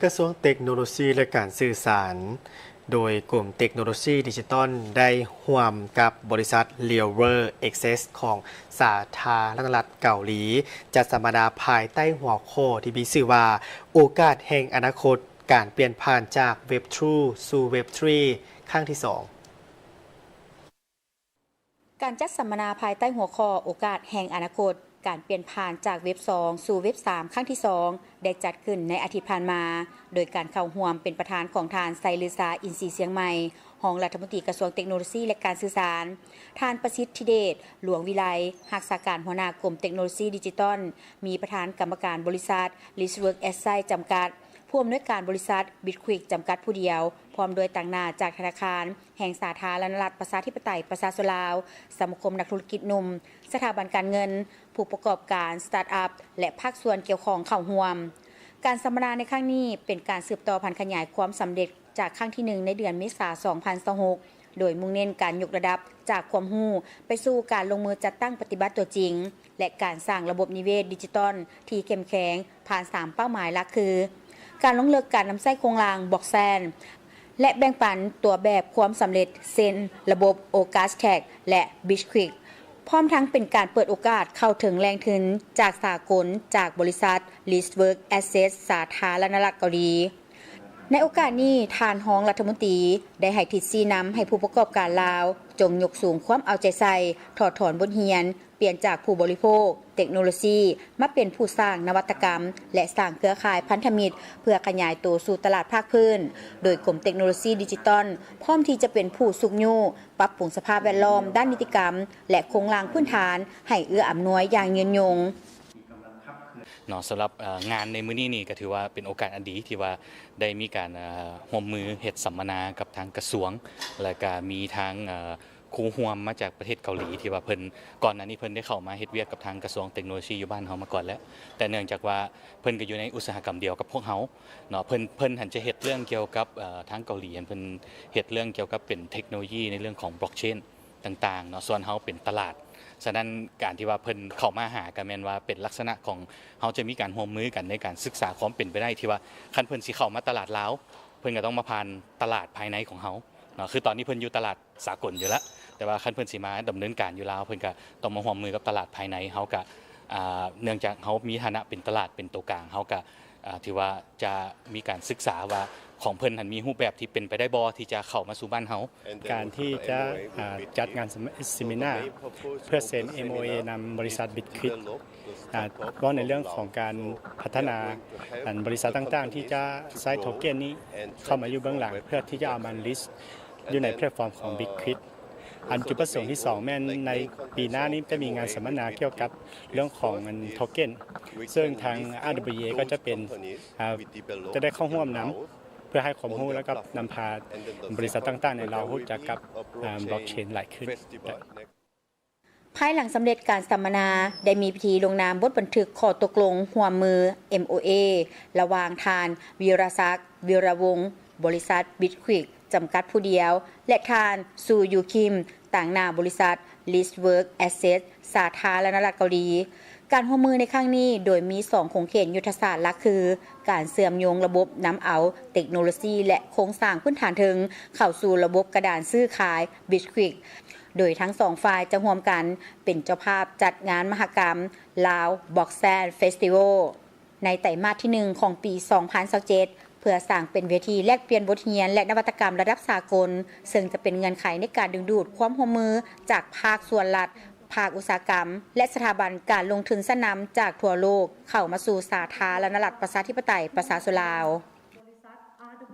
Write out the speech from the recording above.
ກະຊວງເຕັກໂນໂລຊີ ແລະ ການສື່ສານ ໂດຍກົມເຕັກໂນໂລຊີດິຈິຕອນ ໄດ້ຮ່ວມກັບບໍລິສັດ Realworld Access ຂອງສາທາລະນະລັດເກົາຫຼີ ຈັດສຳມະນາພາຍໃຕ້ຫົວຂໍ້ທີ່ມີຊື່ວ່າ ໂອກາດແຫ່ງອະນາຄົດ ການປ່ຽນຜ່ານຈາກ Web ທູ ສູ່ Web ທຣີ ຄັ້ງທີສອງ. ການຈັດສຳມະນາພາຍໃຕ້ຫົວຂໍ້ ໂອກາດແຫ່ງອະນາຄົດ ການປ່ຽນຜ່ານຈາກ Web ສອງ ສູ່ Web ສາມ ຄັ້ງທີສອງ ໄດ້ຈັດຂຶ້ນໃນອາທິດຜ່ານມາ ໂດຍການເຂົ້າຮ່ວມເປັນປະທານຂອງທ່ານ ໄຊລືຊາ ອິນສີຊຽງໃໝ່ ຮອງລັດຖະມົນຕີກະຊວງເຕັກໂນໂລຊີ ແລະ ການສື່ສານ, ທ່ານ ປະສິດທິເດດ ຫຼວງວິໄລ ຮັກສາການຫົວໜ້າກົມເຕັກໂນໂລຊີດິຈິຕອນ, ມີປະທານກຳມະການບໍລິສັດ Richwork Asset ຈຳກັດ, ຜູ້ອຳນວຍການບໍລິສັດ Bitquick ຈຳກັດຜູ້ດຽວ, ພ້ອມດ້ວຍຕາງໜ້າຈາກທະນາຄານແຫ່ງສາທາລະນະລັດປະຊາທິປະໄຕປະຊາຊົນລາວ, ສະມາຄົມນັກທຸລະກິດໜຸ່ມ, ສະຖາບັນການເງິນ, ຜູ້ປະກອບການ ສະຕາດອັບ ແລະ ພາກສ່ວນກ່ຽວຂ້ອງເຂົ້າຮ່ວມ. ການສຳມະນາໃນຄັ້ງນີ້ເປັນການສືບຕໍ່ຜັນຂະຫຍາຍຄວາມສຳເລັດຈາກຄັ້ງທີໜຶ່ງໃນເດືອນເມສາ ສອງພັນຊາວຫົກ ໂດຍມຸ່ງເນັ້ນການຍົກລະດັບຈາກຄວາມຮູ້ໄປສູ່ການລົງມືຈັດຕັ້ງປະຕິບັດຕົວຈິງ ແລະ ການສ້າງລະບົບນິເວດດິຈິຕອນທີ່ເຂັ້ມແຂງ ຜ່ານສາມເປົ້າໝາຍຫຼັກຄື ການລົງເລິກການນຳໃຊ້ໂຄງລ່າງ Blockchain ແລະ ແບ່ງປັນຕົວແບບຄວາມສຳເລັດ ເຊັ່ນ ລະບົບ OKASTEC ແລະ Bitquick ພ້ອມທັງເປັນການເປີດໂອກາດເຂົ້າເຖິງແຫຼ່ງທຶນຈາກສາກົນ ຈາກບໍລິສັດ Richwork Asset ສາທາລະນະລັດເກົາຫຼີ. ໃນໂອກາດນີ້, ທ່ານຮອງລັດຖະມົນຕີໄດ້ໃຫ້ທິດຊີ້ນຳໃຫ້ຜູ້ປະກອບການລາວ ຈົ່ງຍົກສູງຄວາມເອົາໃຈໃສ່, ຖອດຖອນບົດຮຽນ, ປ່ຽນຈາກຜູ້ບໍລິໂພກເຕັກໂນໂລຊີ ມາເປັນຜູ້ສ້າງນະວັດຕະກຳ ແລະ ສ້າງເຄືອຂ່າຍພັນທະມິດ ເພື່ອຂະຫຍາຍໂຕສູ່ຕະຫຼາດພາກພື້ນ, ໂດຍກົມເຕັກໂນໂລຊີດິຈິຕອນ ພ້ອມທີ່ຈະເປັນຜູ້ຊຸກຍູ້, ປັບປຸງສະພາບແວດລ້ອມດ້ານນິຕິກຳ ແລະ ໂຄງລ່າງພື້ນຖານ ໃຫ້ເອື້ອອຳນວຍຢ່າງຍືນຍົງ. ເນາະ ສຳລັບ ເອີ່ ງານໃນມື້ນີ້ນີ້ກໍຖືວ່າເປັນໂອກາດອັນດີທີ່ວ່າໄດ້ມີການ ເອີ່ ຮ່ວມມືເຮັດສຳມະນາກັບທາງກະຊວງ ແລ້ວກະມີທາງ ເອີ່ ຄູ່ຮ່ວມມາຈາກປະເທດເກົາຫຼີ ທີ່ວ່າເພິ່ນ ກ່ອນໜ້ານີ້ເພິ່ນໄດ້ເຂົ້າມາເຮັດວຽກກັບທາງກະຊວງເຕັກໂນໂລຊີຢູ່ບ້ານເຮົາມາກ່ອນແລ້ວ ແຕ່ເນື່ອງຈາກວ່າເພິ່ນກໍຢູ່ໃນອຸດສາຫະກຳດຽວກັບພວກເຮົາເນາະ ເພິ່ນ ເພິ່ນຫັ້ນຈະເຮັດເລື່ອງກ່ຽວກັບ ເອີ່ ທາງເກົາຫຼີຫັ້ນ ເພິ່ນເຮັດເລື່ອງກ່ຽວກັບເປັນເທັກໂນໂລຢີໃນເລື່ອງຂອງ Blockchain ຕ່າງໆເນາະ ສ່ວນເຮົາເປັນຕະຫຼາດ. ສະນັ້ນ ການທີ່ວ່າເພິ່ນເຂົ້າມາຫາ ກໍແມ່ນວ່າເປັນລັກສະນະຂອງເຮົາຈະມີການຮ່ວມມືກັນໃນການສຶກສາຄວາມເປັນໄປໄດ້ ທີ່ວ່າຄັນເພິ່ນຊິເຂົ້າມາຕະຫຼາດລາວ ເພິ່ນກໍຕ້ອງມາຜ່ານຕະຫຼາດພາຍໃນຂອງເຮົາເນາະ ຄືຕອນນີ້ເພິ່ນຢູ່ຕະຫຼາດສາກົນຢູ່ແລ້ວ ແຕ່ວ່າຄັນເພິ່ນຊິມາດຳເນີນການຢູ່ລາວ ເພິ່ນກໍຕ້ອງມາຮ່ວມມືກັບຕະຫຼາດພາຍໃນ ເຮົາກໍ ອ່າ ເນື່ອງຈາກເຮົາມີຖານະເປັນຕະຫຼາດເປັນໂຕກາງ ເຮົາກໍ ອ່າ ຖືວ່າຈະມີການສຶກສາວ່າຂອງເພິ່ນຫັ້ນມີຮູບແບບທີ່ເປັນໄປໄດ້ບໍ່ ທີ່ຈະເຂົ້າມາສູ່ບ້ານເຮົາ. ການທີ່ຈະ ອ່າ ຈັດງານເຊັມ ເຊັມມິນາເພື່ອເຊັນ ເອັມໂອເອ ນຳບໍລິສັດ Bitquick ອ່າ ເວົ້າໃນເລື່ອງຂອງການພັດທະນາ ອັນ ບໍລິສັດຕ່າງໆທີ່ຈະໃຊ້ໂທເກັນນີ້ເຂົ້າມາຢູ່ເບື້ອງຫຼັງ ເພື່ອທີ່ຈະເອົາມາ list ຢູ່ໃນແພລດຟອມຂອງ Bitquick. ອັນຈຸດປະສົງທີສອງແມ່ນໃນປີໜ້ານີ້ຈະມີງານສຳມະນາກ່ຽວກັບເລື່ອງຂອງອັນໂທເກັນ ເຊິ່ງທາງ ອາ ດັບເບິນຢູ ເອ ກໍຈະເປັນ ອ່າ ຈະໄດ້ເຂົ້າຮ່ວມນຳ ເພື່ອໃຫ້ຄວາມຮູ້ ແລ້ວກໍນຳພາບໍລິສັດຕ່າງໆໃນລາວຮູ້ຈັກກັບ ອ່າ Blockchain ຫຼາຍຂຶ້ນ. ພາຍຫຼັງສຳເລັດການສຳມະນາ ໄດ້ມີພິທີລົງນາມບົດບັນທຶກຂໍ້ຕົກລົງຮ່ວມມື ເອັມໂອເອ ລະຫວ່າງທ່ານ ວິລະສັກ ວິລະວົງ ບໍລິສັດ Bitquick ຈຳກັດຜູ້ດຽວ ແລະ ທ່ານ ຊູ ຢູຄິມ ຕາງໜ້າບໍລິສັດ Richwork Asset ສາທາລະນະລັດເກົາຫຼີ. ການຮ່ວມມືໃນຄັ້ງນີ້ ໂດຍມີສອງຂົງເຂດຍຸດທະສາດຫຼັກຄື ການເຊື່ອມໂຍງລະບົບນຳເອົາເຕັກໂນໂລຊີ ແລະ ໂຄງສ້າງພື້ນຖານເທິງ ເຂົ້າສູ່ລະບົບກະດານຊື້ຂາຍ Bitquick ໂດຍທັງສອງຝ່າຍຈະຮ່ວມກັນເປັນເຈົ້າພາບຈັດງານມະຫະກຳ Lao Blockchain Festival ໃນໄຕມາດທີໜຶ່ງຂອງປີສອງພັນຊາວເຈັດ ເພື່ອສ້າງເປັນເວທີແລກປ່ຽນບົດຮຽນ ແລະ ນະວັດຕະກຳລະດັບສາກົນ, ເຊິ່ງຈະເປັນເງື່ອນໄຂໃນການດຶງດູດຄວາມຮ່ວມມືຈາກພາກສ່ວນລັດ, ພາກອຸດສາຫະກຳ ແລະ ສະຖາບັນການລົງທຶນຊັ້ນນຳຈາກທົ່ວໂລກ ເຂົ້າມາສູ່ສາທາລະນະລັດປະຊາທິປະໄຕປະຊາຊົນລາວ.